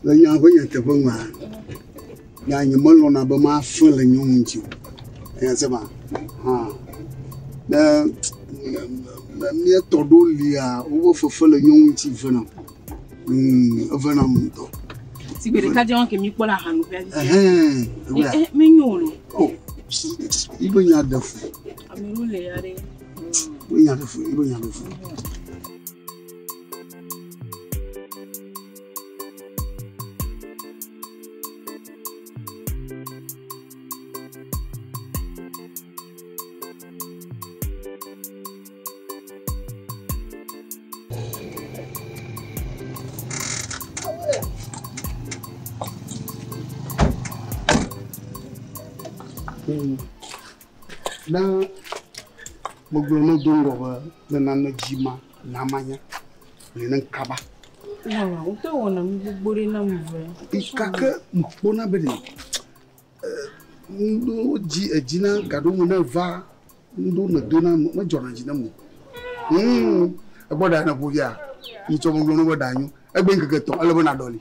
Le nya ƒe nyateƒe mea, nya nyemelɔ̃na be mafe le nyɔnu ŋuti o. Eya se ma? Hã. Ne ne mía tɔ ɖewo lia, woƒe fefe le nyɔnu ŋuti venam. Evenam ŋutɔ. Sigbe ɖeka dze wɔn ke mi kpɔ le ahanoƒea dzi. Ɛhɛn, ewia. Eh, menyo o lo. Oh, yibe nya ɖe fu. Ame ɖewo le ya ɖe. Yibe nya ɖe fu, yibe nya ɖe fu. Ne megblɔ ne do ŋgɔ be ne nane dzi ma, na manya. Ne kaba. Wotɔ wɔna nu gbogbo ɖe nam vɔ. Gake mekpɔna be ɖe ŋɖewo dzi edzi na gaɖo me ne va ŋɖewo me dona medzɔna dzi nam o. Ekpɔ ɖa ne ƒo fia, nyitsɔ megblɔ ne be ɖa nyo. Egbe ŋkeke etɔ̃ ele be naɖɔli.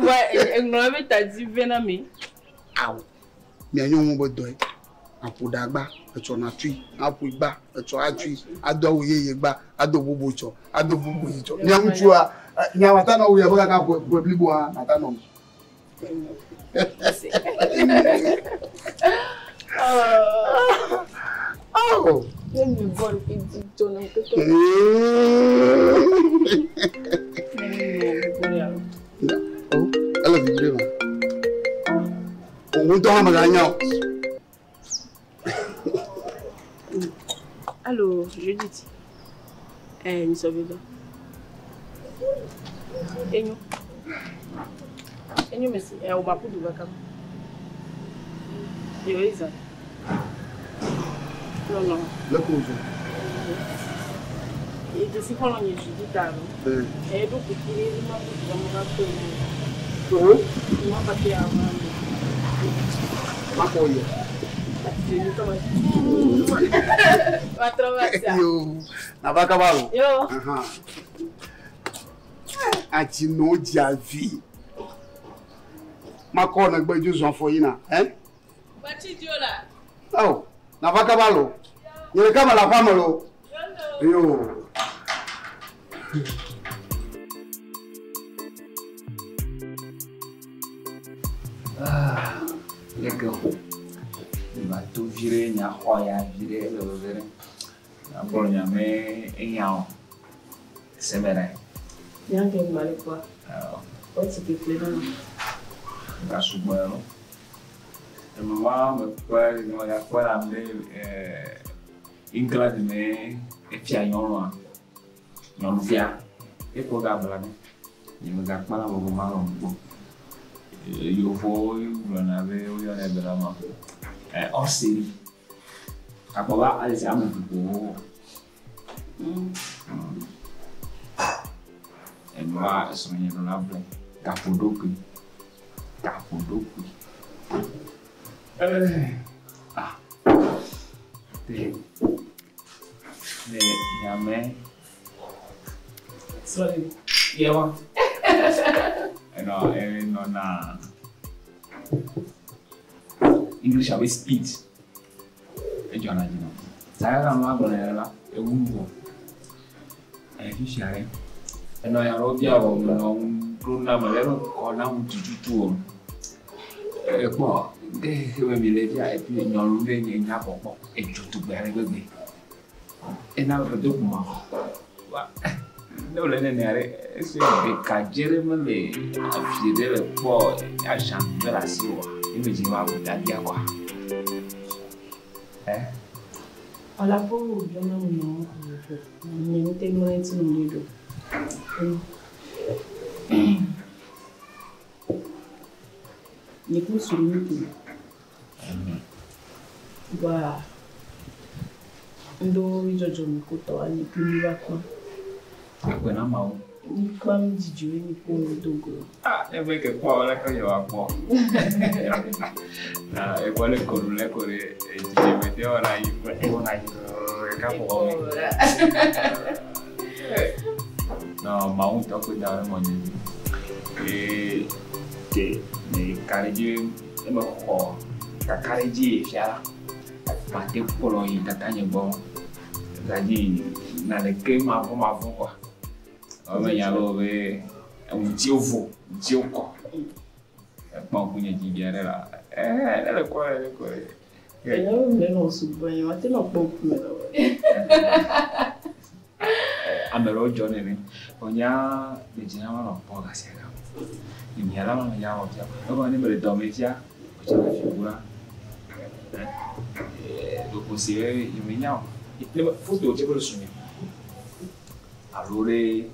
Vɔ eŋlɔ be ta dzi ve na mi. Awo, mia nyɔnuwo be dɔe. Aƒo ɖa gba, etsɔ natui, aƒoe gba, etsɔ atui, ado awu yeye gba, ado bubu tsɔ, ado bubu yi tsɔ. Mia ŋutsua, nya wòata nɔ wu ya be kaka ƒe ƒe bliboa nata nɔ me. Oh. Ne mi bɔ ɖe dzi dzɔ nam keke. Oh, ele vibre ma. Òun ŋutɔ hã meganya o. Allô, Judith. Eh, mi sɔ vedo. Enyo. Enyo mesi. Eh, o makudu kaka. Yo Isa. Non, non. Le ko zo. E desi kɔlɔ nye Judith alo. Eh. Eh, do kutiri ni makudu kama ka to. Oh, Ma pate avant. makɔ yɛ. Va traverser. Yo, nava kaba o. Yo. Aha. Atsinɔ dzi vi. Makɔ negbe dzo zɔn afɔ yina. Eh? Bachi Diola. Oh, nava kaba lo. Nye ɖeka me le aƒea me lo. Yo. Ah, leke o. Ma to vi ɖe nya xɔ ya vi ɖe ele veve ɖe. Agblɔ nya me enya o. Seme ɖe. Nyange mali kwa. Wati kekle na. Ga sugbɔ ya lo. Mama me kpɔe me gakpɔe le ame England me efia nyɔnua. Nyɔnuvia. Ekpɔ gabla ne. Nye me gakpɔ la me ma lɔ gbɔ. Yevuwo gblɔna be woyɔnɛ be la ma. Hors série. Akpɔ be ale si ame vovovowo wɔ. Enua esrɔ̃nye ɖo la vlɛ. Gaƒoɖokui. Gaƒoɖokui. Ah. Te. Le nyame. Sorry. Yewa. Enɔ enɔna English abe speed. Edzɔna dzi nam. Saya la nua gblɔ nɛ la ewu nu vɔ. Fifia ɖe. Enɔ ya ɖewo bia wɔ menɔ ŋu ɖom na ame ɖe mekɔ nam tututu o. Ekpɔ ɖe xexeme mi le fia et puis nyɔnu ɖe nye nya kpɔkpɔ edzo tugbe ale gbegbe. Ena be do kuma. Wa ne wòle nenea ɖe esi ɖekadze ɖe mele afi ɖe le kpɔ azã mele asi oa, ye me dzi ma biabia kɔa. Eh? Ala ko jɔna mu na nye ŋutɛ mlɔ ŋuti nɔ ne ɖo. Nye ku suru ŋutu. Wa ŋdo dzɔdzɔ mi ko tɔ anyi kple mi va kpɔ. Akpe na Mawu. Mi kpɔ mi dzidzo mi ko mi do go. Ah, ne be ke kpɔ wala ke yewoa kpɔ. Na ekpɔ le konu le ko ɖe dzidzime te wɔna yi ewɔna yi. Kaka xɔ me. Nɔ Mawu ŋutɔ kpe da ɖe mɔnye dzi. Eye ke me ka ɖe edzi ne mexɔ kakaɖedzi yi fia la, mate kplɔ yi tatanye gbɔ. C'est-à-dire naneke mavɔ̃mavɔ̃ kɔa. Ewɔ be nya be be ŋutiwo vo, ŋutiwo kɔ. Ekpɔ ŋkunye dzi via ɖe la, ɛɛ ne le kɔ le kɔ le. Enyawo me nɔ sugbɔ nye mate nɔ kpɔ ŋkume na wo. Ame ɖewo dzɔ nene. Vɔ nyea medina be manɔ kpɔ gasiagame. Ne mia la manɔ nya wɔ fia. Egɔme ne mele dɔme fia, wòtsa le fi ʋu la. Ɖeko si be nyemenya o. Ne me foto tse be le sunye. Alo ɖe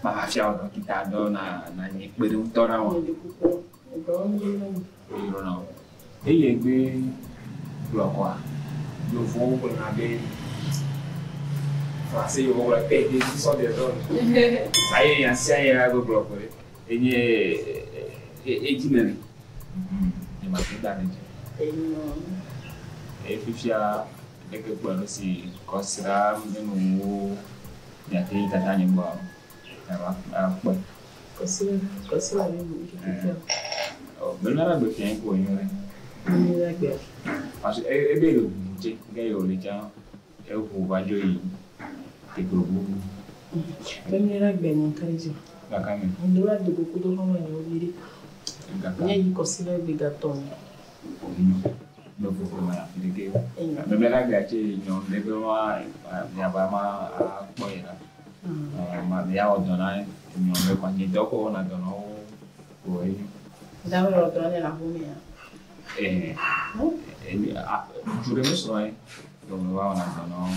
mava fia wò dɔkita dɔ na na nye kpeɖeŋutɔ na wò. Meɖe kuku, edɔwo ŋu na mi. Eye na wò. Eye gbe gblɔ kɔa, yevuwo gblɔna be français yevuwo gblɔ tête de sont des hommes. Ça y est, nya sia nya la gbɔgblɔ ko ɖe. Enye edzi me le. Nye mate da ɖe edzi. Enyo. Eye fifia leke kpɔe ɖo si kɔsiɖa nyɔnuwo miate yi tata nye gbɔ ava akpɔe. Kɔsiɖa kɔsiɖa mi bu fifia. Menu la gbe fia ko nyo ɖe. Mi la gbea. Parce que ebe le ʋu tse ge ye wòle tsã eʋu va dzo yi teklobu. Be mi la gbe nye ka ɖe dzi. Gaka me. Ŋdo la dogo kudo xɔlɔ̃ nyewo vi ɖe. Gaka. Nye yi kɔsiɖa gbe gatɔ me. Enyo. Me vovo me afi ɖeke. Enyo. Mebe la gbea tse nyɔ ɖe be ma miava ma akpɔ yi la. Ma ya wɔ dɔ na nyɔ ɖe kɔ nye dɔ ko wɔna dɔ na wo ko enyo. Dawe wɔ dɔ ne le aƒemea. Eh, ŋutsu ɖe mesrɔ̃ ye. Donc me va wɔna dɔ na wo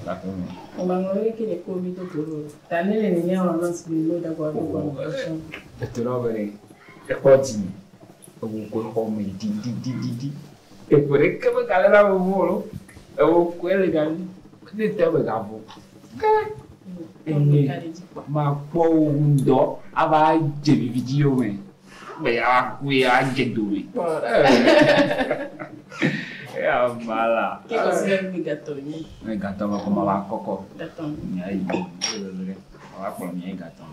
le aƒe me. Ŋgbaŋlɔ ɖe ke nye ko mi do go ɖo. Ta ne le nenea wɔ na si mi do go do go. Eto na wo be ɖe ekpɔ dzi ewu ko xɔ me dididididi. Teƒe ɖeke megale na ame ŋu o lo. Ewu koe le gami. Ne te megavo. Ke enye makpɔ wo ŋdɔ ava dze vividzi yome. Be akue adze dome. Eya vala. Ke kɔsiɖa gbe gatɔ nye. Ne gatɔ me kɔ ma va kɔkɔ. Gatɔ. Mia yi. Ma va kplɔ mia yi gatɔ.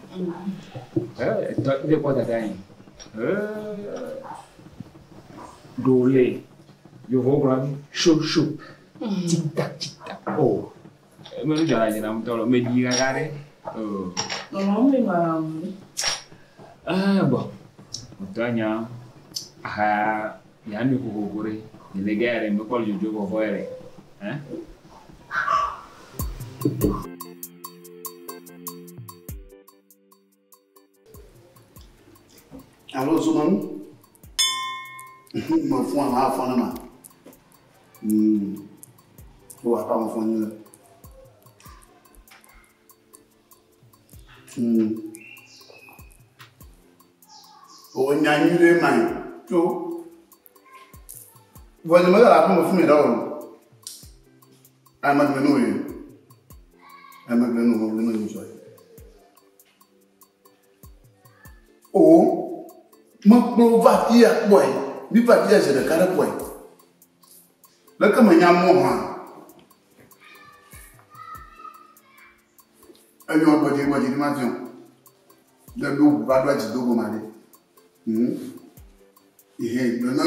Etɔ ɖe kpɔ dada yi. Ɖo le yevuwo gblɔ be sho sho. Tic tac tic tac. Oh. Menu dzɔna dzi nam ŋutɔ lo. Meɖi kaka ɖe. Oh. Lɔlɔ̃ me ma. Ah bon. Ŋutɔ nya aha ya nu kokoko ɖe. Nye le gɛ ɖe mekpɔ le dzodzo vɔvɔ ɖe. Hein? Alo zomanu. Me fún àwọn afọ náà ma. Ó wà pa àwọn fún yín lọ. Owó nyanyi ɖe ma yi tso. Vɔ nye megale aƒeme fún mi ɖa o. Ame gbe nu ye. Ame gbe nu, ame gbe nu ye sɔ ye. O mekplɔ va fi ya kpɔe. Mi va fi ya zi ɖeka ɖe kpɔe. Leke menya mɔ hã. Enyo gbɔdzi gbɔdzi ɖi ma fiɔ. Ne ɖo ʋu va ɖo edzi do goma ɖe. Ehe gblɔ na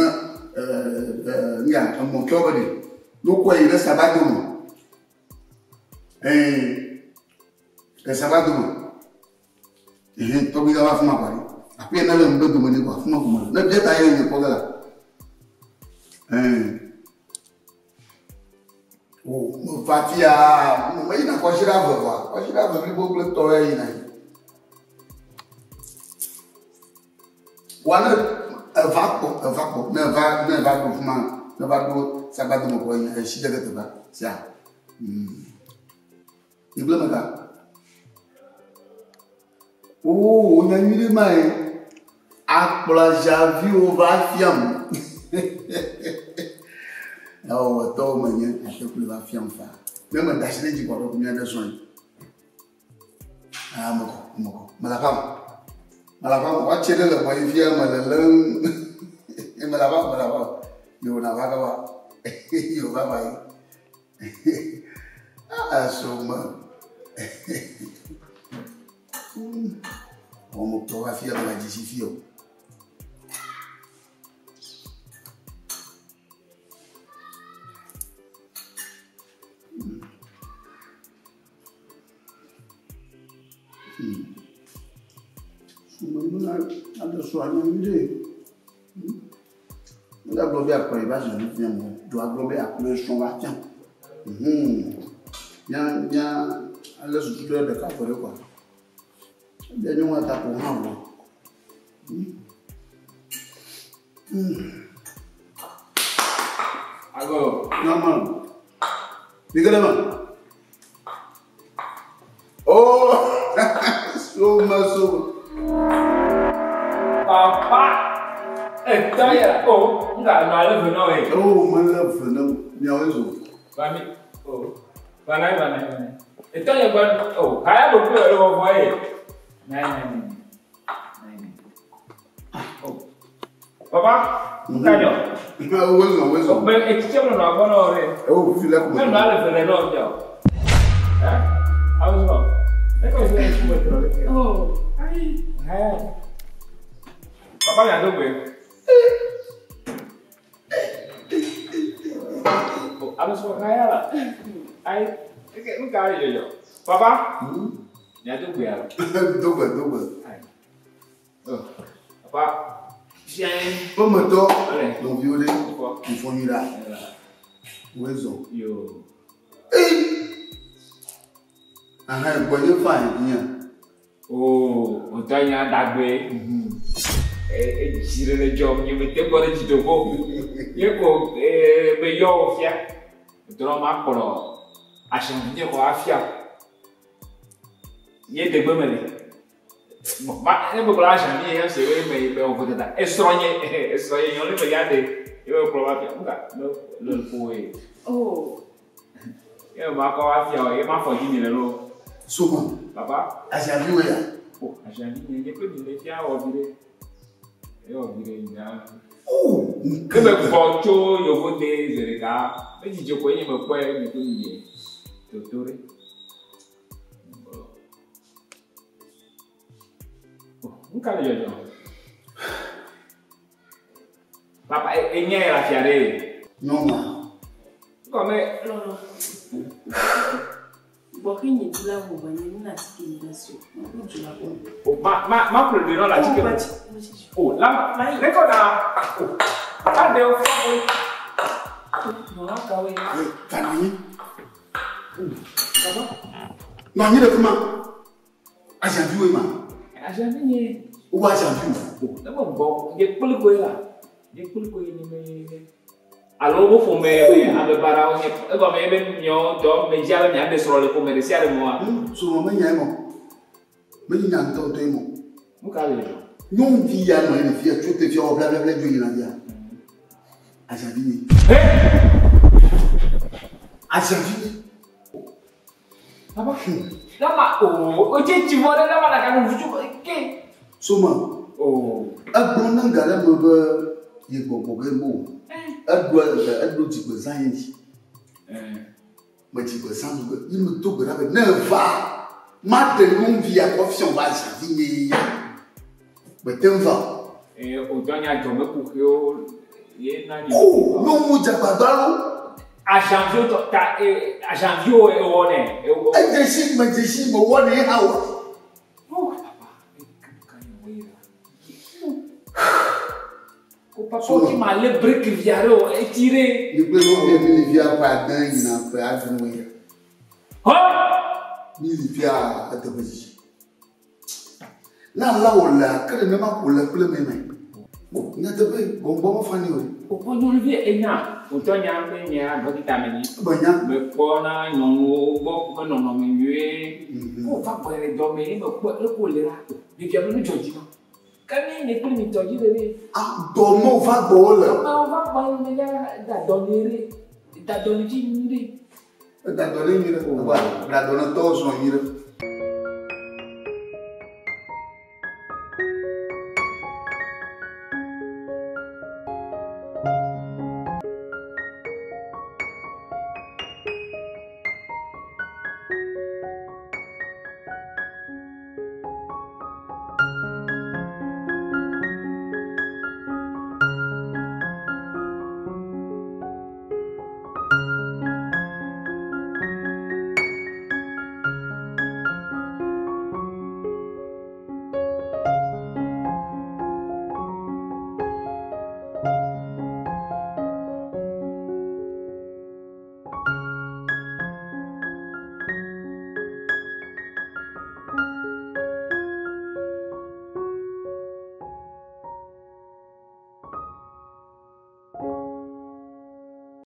nya emɔtɔ be ɖe. Wokɔe yi ɖe sabadome. Le sabadome. Ehe tɔgbi va afi ma kɔ ɖe. Afi ne le ŋgbe dome ne kɔ afi ma ko me. Ne bia ta ye nye kpɔ ge la. O meva fia meyina kɔsiɖa eve vɔa kɔsiɖa eve blibo kple tɔ ya yina yi. Wa ne eva kpɔ eva kpɔ ne eva ne eva ɖo fi ma ne eva ɖo sagbadome kɔ yi esi ɖe ke teƒea sia. Igble me ka. Oo nya nyui ɖe ma ye. Akplɔ azaviwo va fiam. Ewɔwɔtɔwo menye ate kple va fiam fa. Ne meda asi ɖe dzi kɔ ɖe mía ɖe srɔ̃ yi. Ah mekɔ mekɔ mele aƒea me. Mele aƒea me. Woatsi ɖe le gbɔ yi fia mele lém. Mele aƒea me mele aƒea me. Yewo nava kaba. Yewo va va yi. Asome. Wɔn mo kplɔ va fia me le dzesi fi o. Sume nu na aɖe srɔ̃ anyi nyuie ɖe. Ne gblɔ be akplɔ yi va zɔ nu fiam o. Do agblɔ be akplɔ srɔ̃ va fiam. Mía mía ale susu ɖe ɖeka ƒo ɖe kɔa. Ebia nyɔnua ta ƒo hã o. Ago. Normal. Mi ke ɖe me. Oh, so me so. Papa. Etɔ ya o, nga nɔ ale ve nɔ ye. Oh, mele ve ne miawoe zo. Va mi. O. Va na va na. Etɔ ya gba o, haya bo kple le vɔvɔ ye. Na na na. Na na. O. Papa, nka nyɔ. Wo zɔ, wo zɔ. Be etitse me nɔ agbɔ nɔ re. Oh, fi le ko. Me nɔ ale ve le nɔ fia o. Eh? Awo zɔ. Ne ko se ku me trɔ le. Oh, Ayi. Haya. Papa mi ado gbe. Oh, alo sɔ haya la. Ayi. Eke nka le yɔyɔ. Papa, mi ado gbe alo. Dogbe, dogbe. Ayi. Oh. Papa. Fiɛ. Ƒemetɔ, Ole. nɔviwo ɖe, Fɔ. mifɔ nyui ɖa. Woe zɔ. Yo. Aha, gbɔnye fine nye. Oh, o tɔ nya dagbe. E dzi ɖe le dzɔm nye me te gbɔ ɖe dzidogo. Ye ko e be yɔ wo fia. Trɔ ma kplɔ aɖaŋu nye kɔ afia. Nye degbe me le. Ma ne be kplɔ aɖaŋu nye ya se be me be wɔ dada. Esrɔ̃ nye esrɔ̃ nye nyɔnu me ya de. Ye be kplɔ va fia. Nuka me le ƒo ye. oh, Ye ma kɔ va fia o. Ye ma fɔ dzi mi le lo. Soma, Papa. azaviwo ya. Oh, aɖaŋu nye nye kple mi le fia wɔ vi ɖe. Ye wɔ vi ɖe nya. Oh, Ke me gbɔ tso yovode zi ɖeka, ne dzidzɔ koe nye me kpɔe nye kple mi ye toto ɖe. Oh, nu ka le dzɔdzɔm? Papa, enye le afia ɖe. Nyɔnua. Gɔme lɔlɔ. Gbɔxi nye dzi la wò ba nye nu atike mi la si o. Ŋku dzu la kpɔ. o ma ma ma ƒle ɖe nɔ le atike Oh, me. batsi, batsi. O la ma ne kɔ na o papa ɖe wo fɔ wo. Nɔ akawoe. Va nɔ anyi. Nɔ anyi ɖe fi ma. Azaviwoe ma. Azavi nye. Wowɔ azaviwo. O ne me gbɔ nye kpli koe la nye kpli koe nye me. Alo wo ƒome be ame baɖawo nye egɔme ye be miawo tɔ me dzia be miaɖe srɔ̃ le ƒome ɖe sia ɖe me wa. Srɔ̃ menya eme o. Menye nya ŋutɔŋutɔe me o. Nu ka le dzɔ? Nyɔnuvi ya nɔ anyi le fia tso te fia wɔ blablabla dzo yina fia. Azavi nye. He! Azavi nye. Papa, lama o o tse tsi vɔ ɖe lama ɖaka nu vutu ke. Soma, O. egblɔ ne ga le me be ye gbɔgbɔ ge mo. Eɖo eɖo dzigbezã ye dzi. Me dzigbezã nu be yi me do gbe ɖa be ne va ma ɖe nyɔnuvi ya kɔ fia wo azavi nye ya. Mete ŋu va o. Ee o tɔ nya dzɔmekuxiwo ye na nye. O nyɔnu dzeagbagba lo. Azaviwo tɔ ta ee azaviwo ewɔ nɛ ewɔ. Edze si me dze si me wɔ ne hã o. O papa, e ka nye wɔ ye la. Ko papa o ti ma lé breki via ɖe o etsi ɖe. Mi kple nyɔnuvia mi le fia ƒe ade yina ƒe adre ya. Hɔ! Mi le fia eteƒe dzidzi. Ne ala wò le ake ɖe nema ko le kple me me. O nyateƒe gbɔngbɔn mefa ni o. O kɔ nyɔnuvi enya o tɔ nya be nyea dɔkita me nyi. Ebe nya. Mekpɔna nyɔnuwo gbɔ ƒe nɔnɔme nyuie. Ko va gbɔ le dɔme ye mekpɔ eko le la ɖevia be nu dzɔ dzi na. Ke mi nye kple mi tɔ dzi le ɖe. Ah dɔmewo va gbɔwò le. Dɔmewo va gbɔ me ya da dɔ ne ɖe. Da dɔ ne dzi nyui ɖe. Eda dɔ ne nyui ɖe. Eba da dɔ ne tɔwo srɔ̃ nyui ɖe.